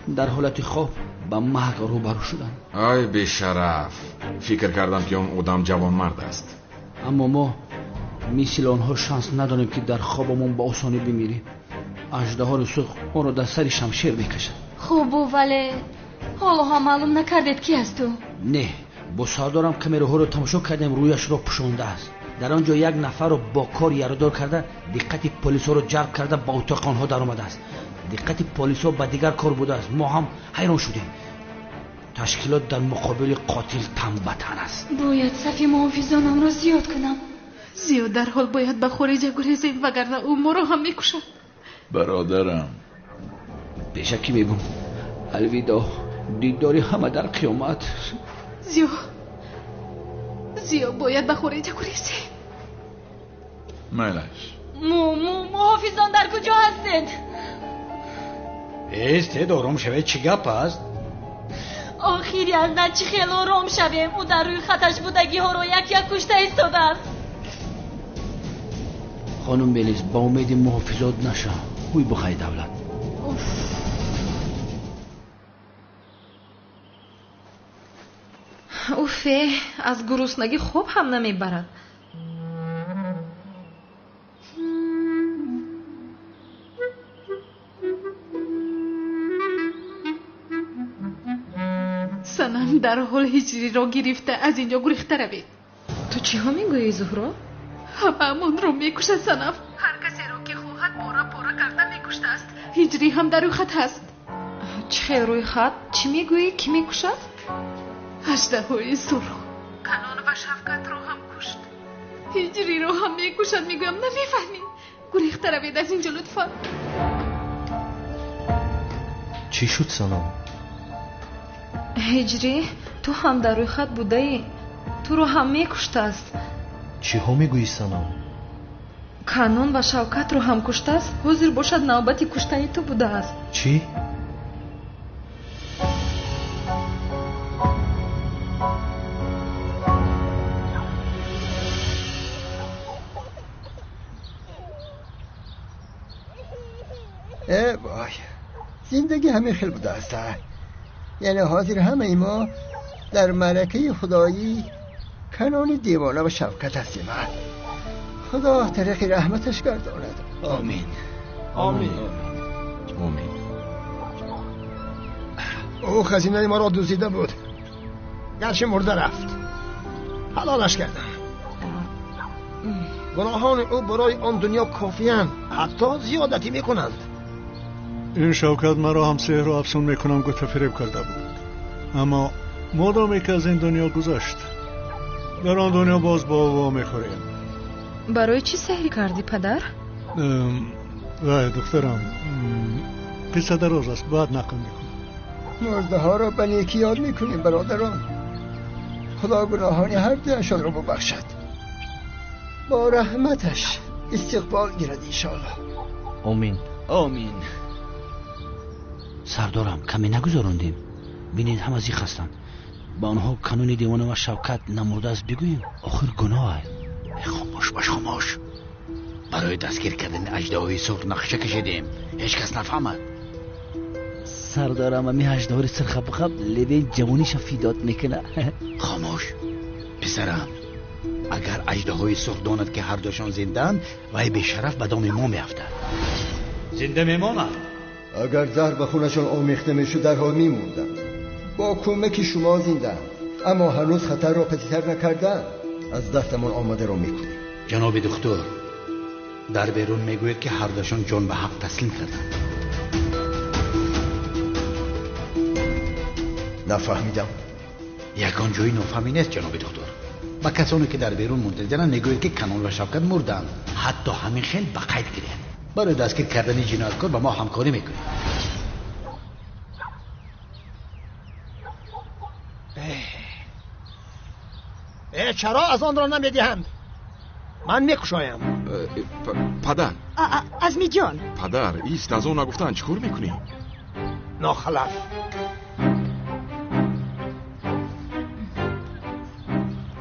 Speaker 12: дар ҳолати хоб ба марг рӯбарӯ шуданд.
Speaker 7: Ай бешараф, фикр кардам, ки он одам ҷавонмард аст.
Speaker 12: Аммо мо мисли онҳо шанс надорем, ки дар хобамон ба осонӣ бимирем. Аждаҳори сурх онро дар сари шамшер мекашад.
Speaker 2: Хубу, вале ҳоло ҳам маълум накардед, ки аст ӯ?
Speaker 12: Не, бо сардорам камераҳоро тамошо кардем, рӯяшро пӯшондааст. Дар он ҷо як нафарро бо кор яродор карда, диққати полисҳоро ҷалб карда, ба утоқи онҳо даромадааст. Диққати полисҳо ба дигар кор будааст. Мо ҳам ҳайрон шудем. Ташкилот дар муқобили қотил тан ба тан аст.
Speaker 2: Бояд сафи муҳофизонамро зиёд кунам.
Speaker 1: Зиёд, дарҳол бояд ба хориҷа гурезем, вагарна ӯ моро ҳам мекушад.
Speaker 13: Бародарам,
Speaker 12: пешакӣ мегӯм, алвидо, дидори ҳама дар қиёмат.
Speaker 1: Зиё, Зиё, бояд ба хориҷа гурезем.
Speaker 13: Майлаш.
Speaker 2: Муҳофизон дар куҷо ҳастед?
Speaker 11: Эстед, ором шавед, чӣ гап аст?
Speaker 2: Охири аз на чӣ хел ором шавем? Ӯ дар рӯи хаташ будагиҳоро як як кушта истодааст.
Speaker 12: Хонум Мелис, ба умеди муҳофизот наша. Ҳуй бухай давлат.
Speaker 17: Уфе, аз гуруснагӣ хоб ҳам намебарад.
Speaker 1: Санам, дарҳол ҳиҷриро гирифта аз инҷо гурехта равед.
Speaker 17: Ту чиҳо мегӯӣ, Зуҳро?
Speaker 1: Ҳамаамонро мекушад, Санам. Ҳар касеро ки хоҳад, пора пора карда мекуштааст. Ҳиҷрӣ ҳам дар рӯйхат ҳаст.
Speaker 17: Чӣ хел рӯйхат? Чӣ мегӯӣ? Кӣ мекушад?
Speaker 1: Аждаҳои сурх Канон ва Шавкатро ҳам кушт, ҳиҷриро ҳам мекушад. Мегӯям, намефаҳмӣ? Гурехта равед аз инҷо, лутфан.
Speaker 10: Чӣ шуд, Санам?
Speaker 17: Ҳиҷрӣ, ту ҳам дар рӯйхат будаӣ, туро ҳам мекуштааст.
Speaker 10: Чиҳо мегӯӣ, Санам?
Speaker 17: Канон ва Шавкатро ҳам куштааст. Ҳозир бошад, навбати куштани ту будааст.
Speaker 10: Чӣ?
Speaker 4: Э вой, зиндагӣ ҳамин хел будааст. Яъне ҳозир ҳамаи мо дар маъракаи худоӣ Канони девона ва Шавкат ҳастем. Худо тариқи раҳматаш гардонад.
Speaker 12: Омин.
Speaker 7: Омин, омин.
Speaker 6: Ӯ хазинаи моро дуздида буд, гарчи мурда рафт, ҳалолаш кардам. Гуноҳони ӯ барои он дунё кофиянд, ҳатто зиёдатӣ мекунанд.
Speaker 8: Ин Шавкат маро ҳам сеҳру афсун мекунам гуфта фиреб карда буд, аммо модоме ки аз ин дунё гузашт, дар он дунё боз бо ӯ вомехӯрем.
Speaker 17: Барои чӣ сеҳр кардӣ, падар?
Speaker 8: Вай, духтарам, қисса дароз аст, баъд нақл мекунам.
Speaker 4: Мурдаҳоро ба некӣ ёд мекунем, бародарон. Худо гуноҳони ҳар дуяшонро бубахшад, бо раҳматаш истиқбол гирад, иншоаллоҳ.
Speaker 10: Омин.
Speaker 5: Омин.
Speaker 12: Сардорам, каме нагузарондем. Бинед, ҳама зиқ ҳастанд. Ба онҳо Канони девона ва Шавкат намурдааст бигӯем? Охир гуноҳ аст.
Speaker 11: Хомӯш бош, хомӯш. Барои дастгир кардани аждаҳои сурх нақша кашидем, ҳеҷ кас нафаҳмад.
Speaker 12: Сардорам, ами аждаҳори сурха бихаб леваи ҷавониша фидот мекунад.
Speaker 11: Хомӯш, писарам. Агар аждаҳои сурх донад, ки ҳардуяшон зиндаанд, вай бешараф ба доми мо меафтад. Зинда мемонад.
Speaker 4: Агар заҳр ба хунашон омехта мешуд, дарҳол мемурданд. Бо кӯмаки шумо зиндаанд, аммо ҳанӯз хатарро паситар накардаанд. Аз дастамон омадаро мекунем.
Speaker 11: Ҷаноби духтур, дар берун мегӯяд, ки ҳардуяшон ҷон ба ҳақ таслим карданд.
Speaker 4: Нафаҳмидам.
Speaker 11: Ягон ҷои нофаҳмӣ нест, ҷаноби духтур. Ба касоне ки дар берун мунтазиранд мегӯяд, ки Канон ва Шавкат мурданд. Ҳатто ҳамин хел ба қайд гиред. Барои дастгир кардани ҷинояткор ба мо ҳамкорӣ мекунед.
Speaker 6: Чаро аз онро намедиҳанд? Ман мекушоям.
Speaker 7: Падар.
Speaker 3: Азмиҷон.
Speaker 7: Падар, ист, аз он нагуфтанд, чӣ кор мекунӣ?
Speaker 6: Нохалаф.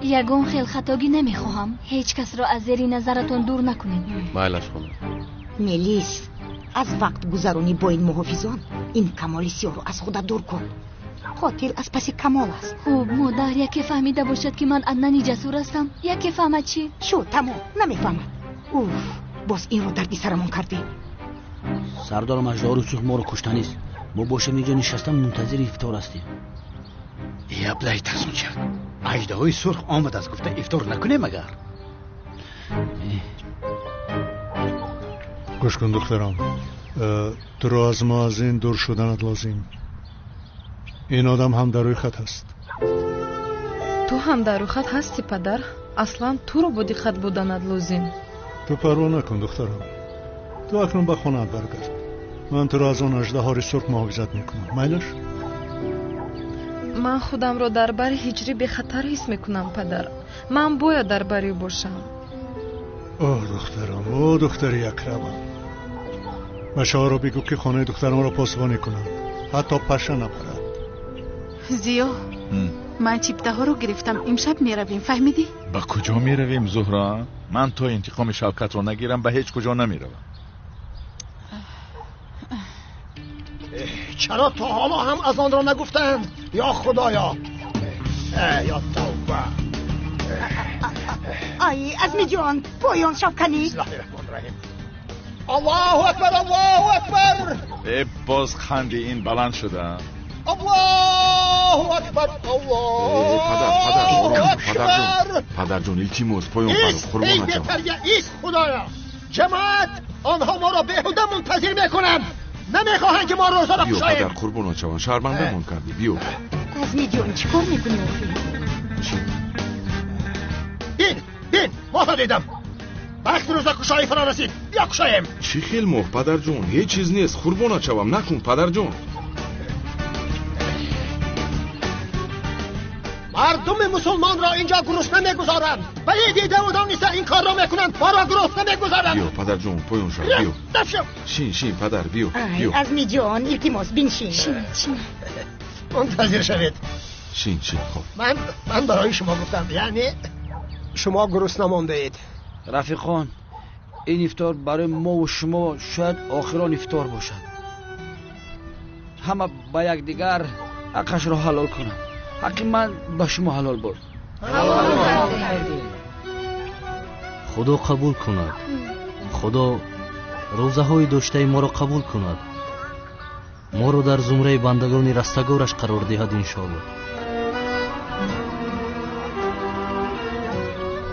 Speaker 2: Ягон хел хатогӣ намехоҳам. Ҳеҷ касро аз зери назаратон дур накунед.
Speaker 21: Майлаш хонум.
Speaker 3: Мелис, аз вақт гузаронӣ бо ин муҳофизон, ин Камоли сиёҳро аз худа дур кун. Қотил аз паси Камол аст.
Speaker 2: Хуб, модар, яке фаҳмида бошад, ки ман Аднани ҷасур ҳастам, яке фаҳмад чӣ?
Speaker 3: Шуд, тамом, намефаҳмад. Уф, боз инро дарди сарамон кардем.
Speaker 12: Сардорам, аждаҳори сурх моро куштанист. Мо бошем инҷо нишаста мунтазири ифтор ҳастем.
Speaker 11: Яблай тарсончак, аждаҳои сурх омадааст, гуфта ифтор накунем агар.
Speaker 8: Гӯш кун, духтарам, туро аз мо аз ин дур шуданат лозим. Ин одам ҳам дар рӯйхат ҳаст.
Speaker 17: Ту ҳам дар рӯйхат ҳастӣ, падар. Аслан туро бо диққат буданат лозим.
Speaker 8: Ту парво накун, духтарам. Ту акнун ба хонаат баргард. Ман туро аз он аждаҳори сурх муҳофизат мекунам. Майлаш?
Speaker 17: Ман худамро дар бари ҳиҷрӣ бехатар ҳис мекунам, падар. Ман бояд дар бари ӯ бошам.
Speaker 8: О, духтарам, о, духтари акрамам. Бачаҳоро бигӯ, ки хонаи духтарамро посбонӣ кунанд, ҳатто паша набарад.
Speaker 1: Зиё, ман чиптаҳоро гирифтам. Имшаб меравем, фаҳмидӣ?
Speaker 13: Ба куҷо меравем, Зуҳро? Ман то интиқоми Шавкатро нагирам, ба ҳеҷ куҷо намеравам.
Speaker 6: Чаро то ҳоло ҳам аз онро нагуфтанд? Ё Худоё, ё тавба.
Speaker 3: Ай, Азмиҷон, поён шавканӣ.
Speaker 6: Бисмиллаҳи раҳмони раҳим. Аллоҳу акбар, Аллоҳу акбар.
Speaker 13: Э, боз ханди ин баланд шуда.
Speaker 6: Аллоҳу акбар, Аллоҳу акбар.
Speaker 7: Падарҷон, илтимос, поён паро, қурбонат шавам.
Speaker 6: Бетарбия, ист, Худоё. Ҷамоат, онҳо моро беҳуда мунтазир мекунанд. Намехоҳанд, ки мо рӯзаро
Speaker 7: биё
Speaker 6: кушоем.
Speaker 7: Падар, қурбонат шавам, шармандамон кардӣ. Биё.
Speaker 3: Азмиҷон, чӣ кор мекунӣ охир?
Speaker 6: Бин, бин, моҳро дидам. Вақти рӯзакушоӣ фаро расид, биё кушоем.
Speaker 7: Чӣ хел моҳ, падарҷон? Ҳеҷ чиз нест, қурбонат шавам, накун, падарҷон.
Speaker 6: Мардуми мусулмонро инҷо гурусна мегузоранд. Вале дидаву дониста ин корро мекунанд, моро гурусна мегузоранд.
Speaker 7: Биё, падарҷон, поён шав, биё.
Speaker 6: Дафшав.
Speaker 7: Шин, шин, падар, биё, биё.
Speaker 3: Азмиҷон, илтимос, биншин.
Speaker 2: Шин, шин.
Speaker 6: Мунтазир шавед.
Speaker 7: Шин, шин, хоб.
Speaker 6: Ман барои шумо гуфтам, яъне шумо гурусна мондаед.
Speaker 12: Рафиқон, ин ифтор барои мову шумо шояд охирон ифтор бошад. Ҳама ба якдигар ҳаққашро ҳалол кунанд. Ҳаққи ман ба шумо ҳалол бод.
Speaker 10: Худо қабул кунад. Худо рӯзаҳои доштаи моро қабул кунад. Моро дар зумраи бандагони растагораш қарор диҳад, иншоаллоҳ.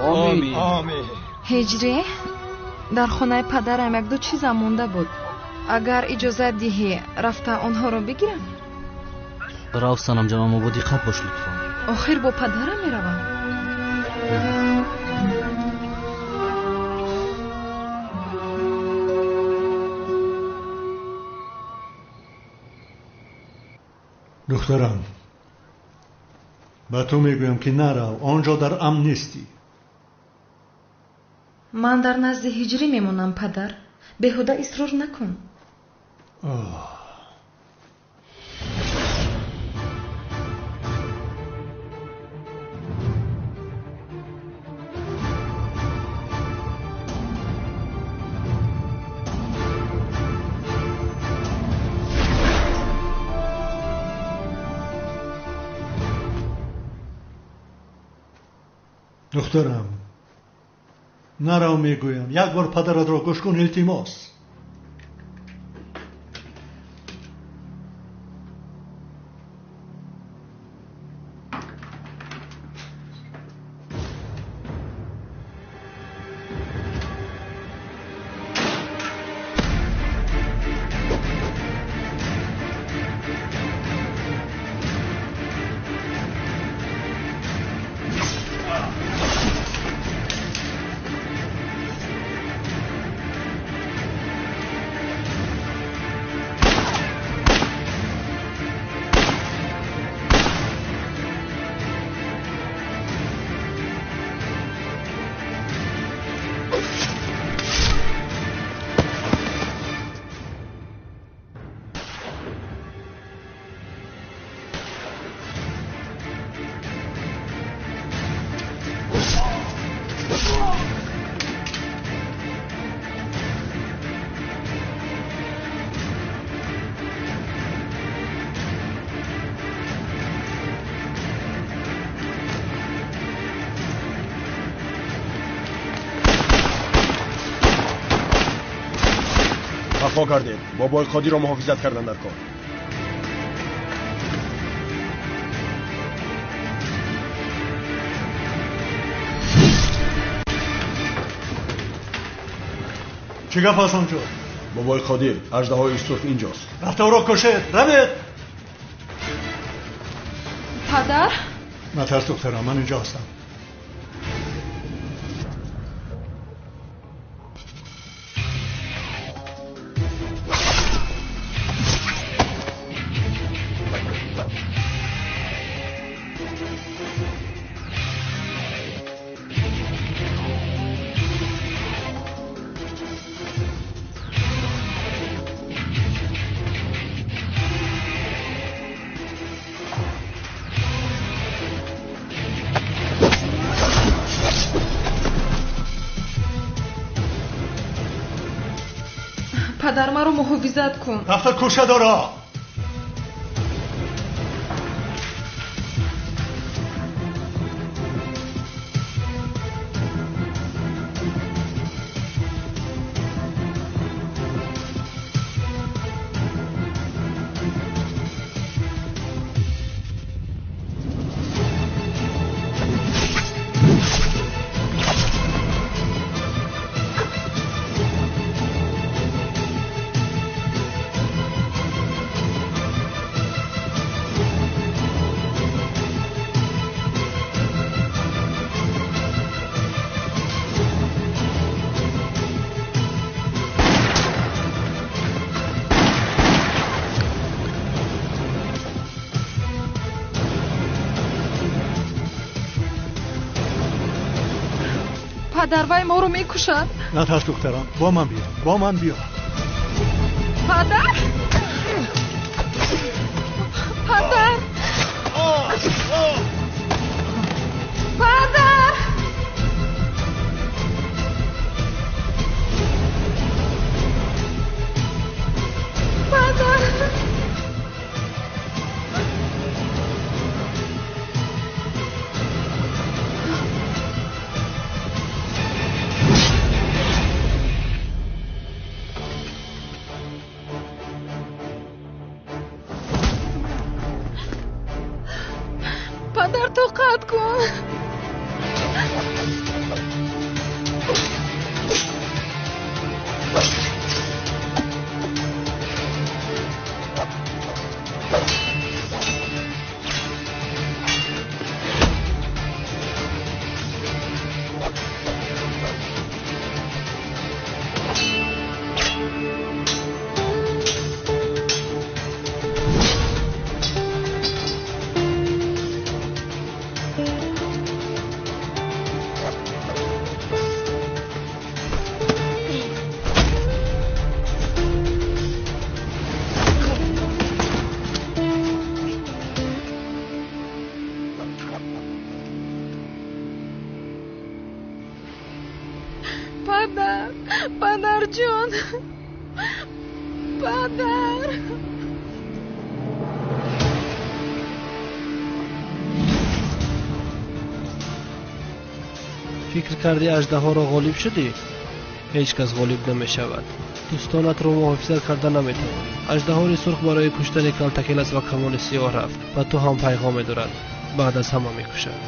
Speaker 12: Омин.
Speaker 6: Омин.
Speaker 17: Ҳиҷрӣ, дар хонаи падарам якду чизам монда буд. Агар иҷозат диҳӣ, рафта онҳоро бигирам?
Speaker 10: Рав, санамҷон, аммо бо диққат бош, лутфан.
Speaker 17: Охир бо падарам меравам.
Speaker 8: Духтарам, ба ту мегӯям, ки нарав, он ҷо дар амн нестӣ.
Speaker 17: Ман дар назди ҳиҷрӣ мемонам, падар. Беҳуда исрор накун.
Speaker 8: Духтарам, нарав мегӯям, як бор падаратро гӯш кун, илтимос.
Speaker 9: Қафо гардед. Бобои Қодирро муҳофизат кардан дар кор.
Speaker 8: Чӣ гап аст онҷо?
Speaker 9: Бобои Қодир, аждаҳои сурх инҷост.
Speaker 8: Рафта ӯро кушед, равед!
Speaker 17: Падар?
Speaker 8: Натарс духтарам, ман инҷо ҳастам.
Speaker 17: Падар, маро муҳофизат кун.
Speaker 8: Рафта кушед ӯро.
Speaker 17: Падар, вай моро мекушад.
Speaker 8: Натарс духтарам, бо ман биё, бо ман биё.
Speaker 17: Падар, падар, падар! Падар! Падар, тоқат кун. Падар, падарҷон, падар.
Speaker 21: Фикр кардӣ аждаҳоро ғолиб шудӣ? Ҳеҷ кас ғолиб намешавад. Дӯстонатро муҳофизат карда наметавонӣ. Аждаҳори сурх барои куштани Калтакелас ва Камони Сиёҳ рафт. Ба ту ҳам пайғоме дорад. Баъд аз ҳама мекушад.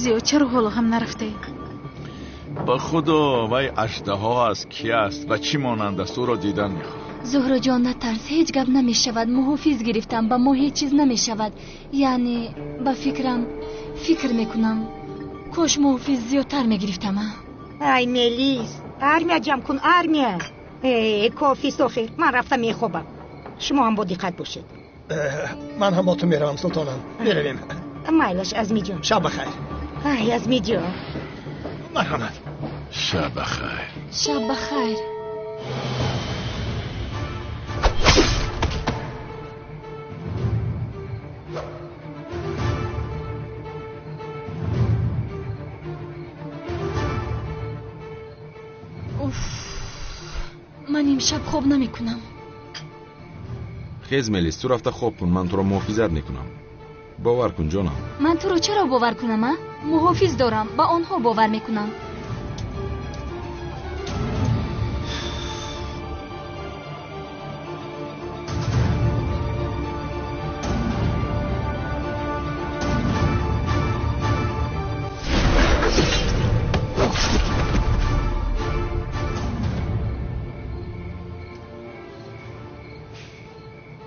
Speaker 1: Зиё, чаро ҳоло ҳам нарафтаӣ?
Speaker 13: Ба худо, вай аждаҳо аст, ки аст ва чӣ монанд аст, ӯро дидан мехоҳам.
Speaker 2: Зуҳроҷон, натарс, ҳеҷ гап намешавад. Муҳофиз гирифтам, ба мо ҳеҷ чиз намешавад. Яъне, ба фикрам, фикр мекунам, кош муҳофиз зиёдтар мегирифтам.
Speaker 3: Ай Мелис, армия ҷамъ кун, армия. Э, кофист охир, ман рафта мехобам. Шумо ҳам бо диққат бошед.
Speaker 6: Ман ҳам бо ту меравам, султонам. Меравем.
Speaker 3: Майлаш, Азмиҷон.
Speaker 6: Шаб бахайр.
Speaker 3: Ай, Азмиҷон.
Speaker 6: Марҳамат.
Speaker 13: Шаб бахайр.
Speaker 2: Шаб бахайр. Уф, ман имшаб хоб намекунам.
Speaker 7: Хез, Мелис, ту рафта хоб кун, ман туро муҳофизат мекунам. Бовар кун, ҷонам.
Speaker 2: Ман туро чаро бовар кунам, а? Муҳофиз дорам, ба онҳо бовар мекунам.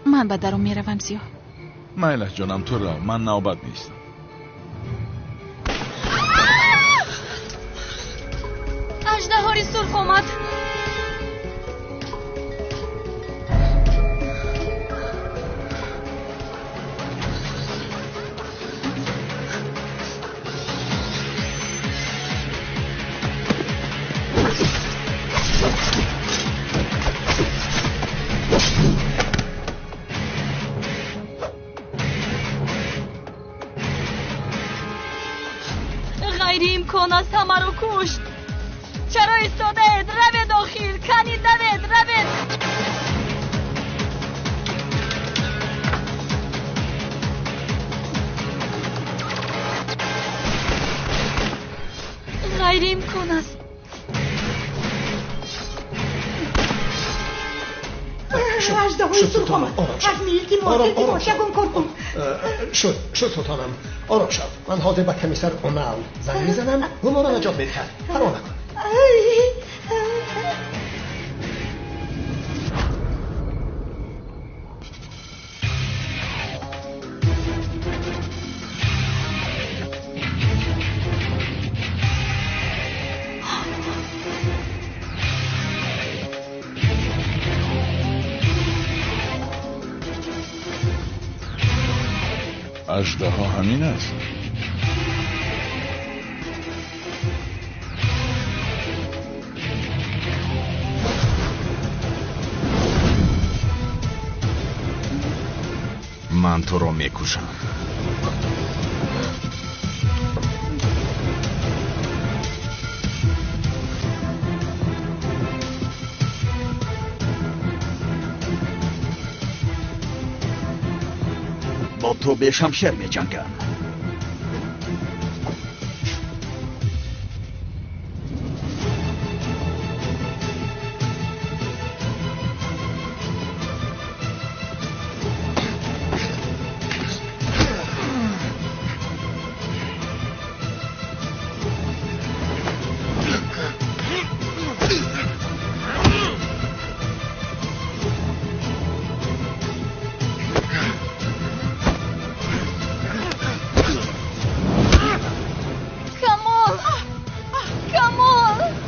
Speaker 1: Ман ба дарун меравам, Сиёҳ.
Speaker 13: Майлаш, ҷонам, ту рав, ман навбат меистам.
Speaker 2: Аждаҳори сурх омад. Ғайриимкон аст, ҳамаро кушт. Чаро истодаед? Равед охир, кани давед, равед. Ғайриимкон аст.
Speaker 3: Аждаҳои сурх омад. Азми, илтимос, илтимос, ягон кор кун.
Speaker 6: Шуд, шуд, султонам, ором шав. Ман ҳозир ба комиссар Онал занг мезанам, ӯ моро наҷот медиҳад. Парво накун.
Speaker 13: Аждаҳо ҳамин аст.
Speaker 7: Ман туро мекушам.
Speaker 16: Бо ту бешамшер меҷангам.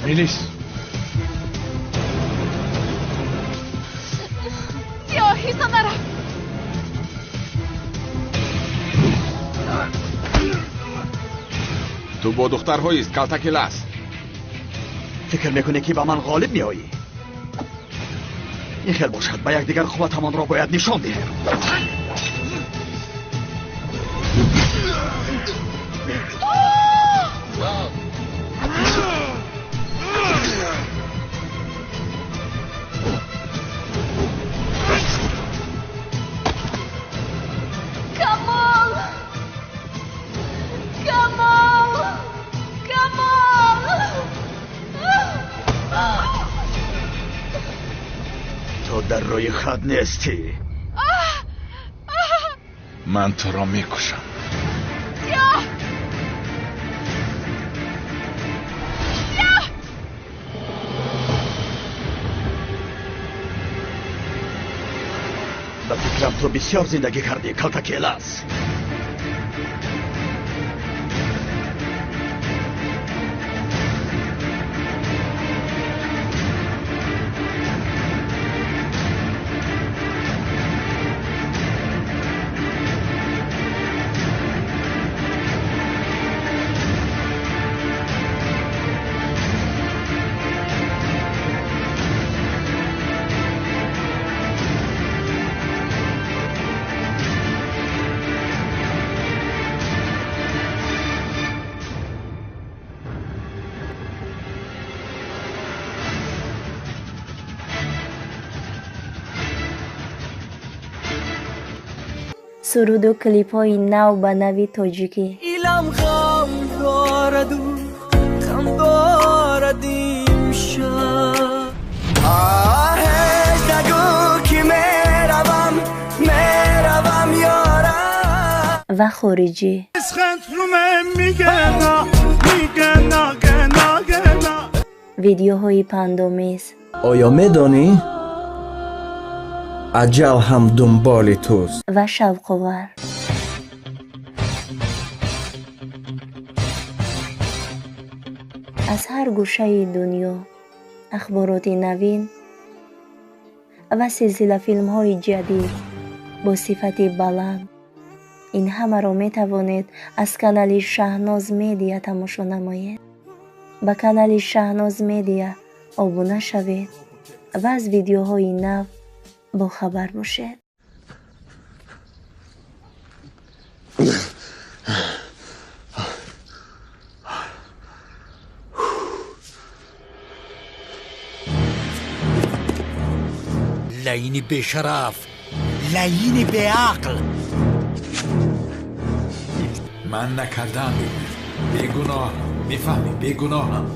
Speaker 13: Мелис.
Speaker 1: Сиёҳ, ҳиса нарафт.
Speaker 7: Ту бо духтарҳоист, калтакелас.
Speaker 16: Фикр мекунӣ, ки ба ман ғолиб меоӣ? Ин хел бошад, ба якдигар қувватамонро бояд нишон диҳем.
Speaker 2: Камол! Камол! Камол!
Speaker 16: Ту дар рӯи хат нестӣ.
Speaker 13: Ман туро мекушам.
Speaker 1: Сиёҳ! Сиёҳ!
Speaker 16: Ба фикрам, ту бисёр зиндагӣ кардӣ, калтакелас.
Speaker 15: Суруду клипҳои нав ба нави тоҷикӣ.
Speaker 18: Илам ғам дораду ғам дорад имшаб. Оҳ, нагӯ ки меравам, меравам ёра.
Speaker 15: Ва хориҷӣ. Видеоҳои пандомез.
Speaker 22: Оё медонӣ? Аҷал ҳам дунболи туст.
Speaker 15: Ва шавқовар. Аз ҳар гӯшаи дунё ахбороти навин ва силсилафилмҳои ҷадид бо сифати баланд. Ин ҳамаро метавонед аз канали Шаҳноз Медиа тамошо намоед. Ба канали Шаҳноз Медиа обуна шавед ва аз видеоҳои нав бохабар бошед.
Speaker 11: Лаини бешараф, лаини беақл.
Speaker 13: Ман накардаам, мегӯям. Бегуноҳ, мефаҳмӣ, бегуноҳам.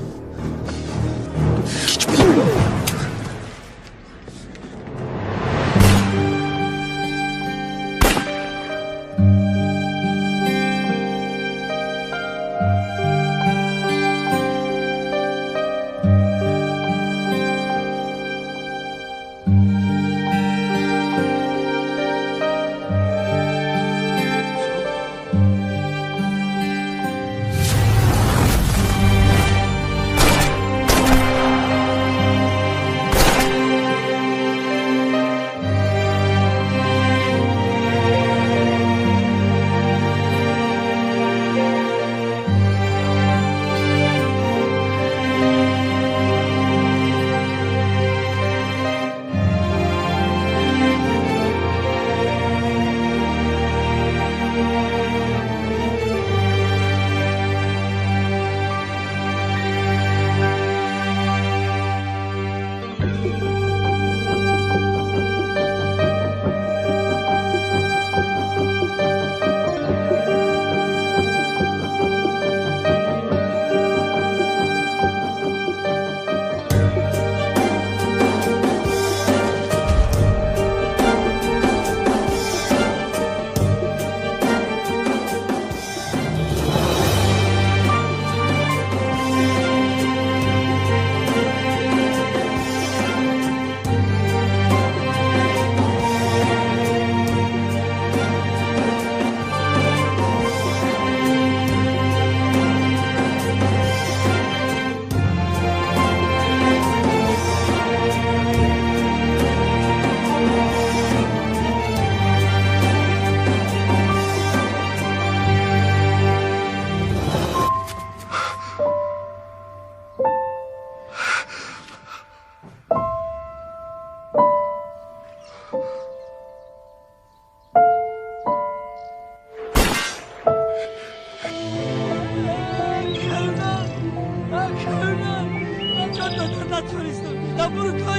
Speaker 18: Natunistu, da burko